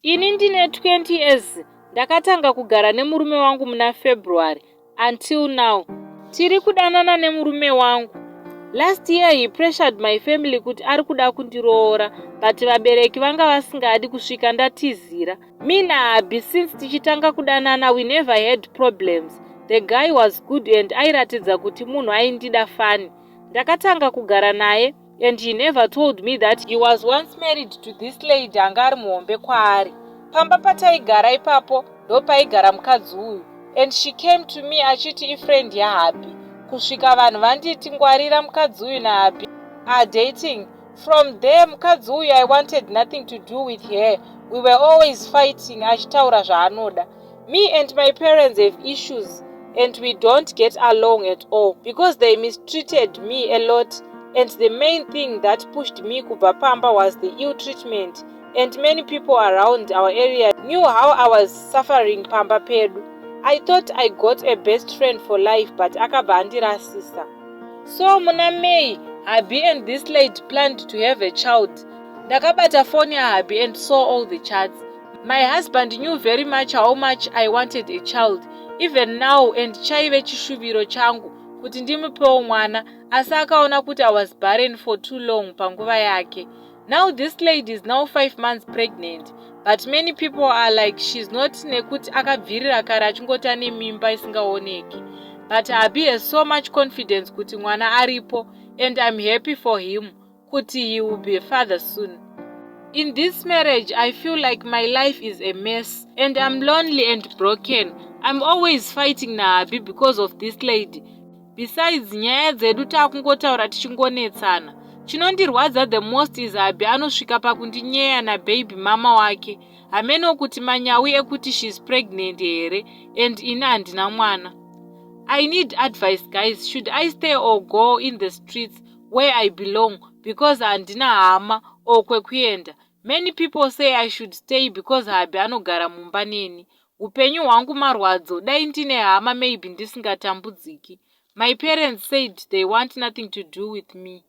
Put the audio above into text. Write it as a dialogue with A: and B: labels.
A: Ini ndine 20 years, ndakatanga kugara nemurume wangu muna February. Until now tiri kudanana nemurume wangu. Last year he pressured my family kuti ari kuda kundiroora, but vabereki vanga vasingadi kusvika ndatizira. Me nahubby, since tichitanga kudanana, we never had problems. The guy was good and airatidza kuti munhu aindida fani. Ndakatanga kugara naye and he never told me that he was once married to this lady anga ari muhombe kwaari. Pamba pataigara ipapo ndopaigara mukadzi uyu, and she came to me achiti ifriend yahubby, kusvika vanhu vanditi, "Ngwarira mukadzi uyu nahubby are dating." From there mukadzi uyu, I wanted nothing to do with her. We were always fighting, achitaura zvaanoda. Me and my parents have issues and we don't get along at all because they mistreated me a lot, and the main thing that pushed me kubva pamba was the ill treatment, and many people around our area knew how I was suffering pamba pedu. I thought I got a best friend for life, but akabva andirasisa. So muna May, hubby and this lady planned to have a child. Ndakabata foni yahubby and saw all the chats. My husband knew very much how much I wanted a child, even now, and chaive chishuviro changu kuti ndimupewo mwana, asi akaona kuti I was barren for too long panguva yake. Now this lady is now 5 months pregnant, but many people are like she's not, nekuti akabvirira kare achingoti ane mimba isingaoneki. But hubby has so much confidence kuti mwana aripo, and I'm happy for him kuti he will be a father soon. In this marriage, I feel like my life is a mess and I'm lonely and broken. I'm always fighting nahubby because of this lady. Besides nyaya dzedu taakungotaura tichingonetsana. Chinondirwadza the most is hubby anosvika pakundinyeya nababy mama wake. Hameno kuti manyawi ekuti she's pregnant here, and ini handina mwana. I need advice, guys. Should I stay or go in the streets where I belong, because handina hama or kwekuenda? Many people say I should stay because hubby anogara mumba neni. Upenyu hwangu marwadzo. Dai ndine hama, maybe ndisingatambudziki. My parents said they want nothing to do with me.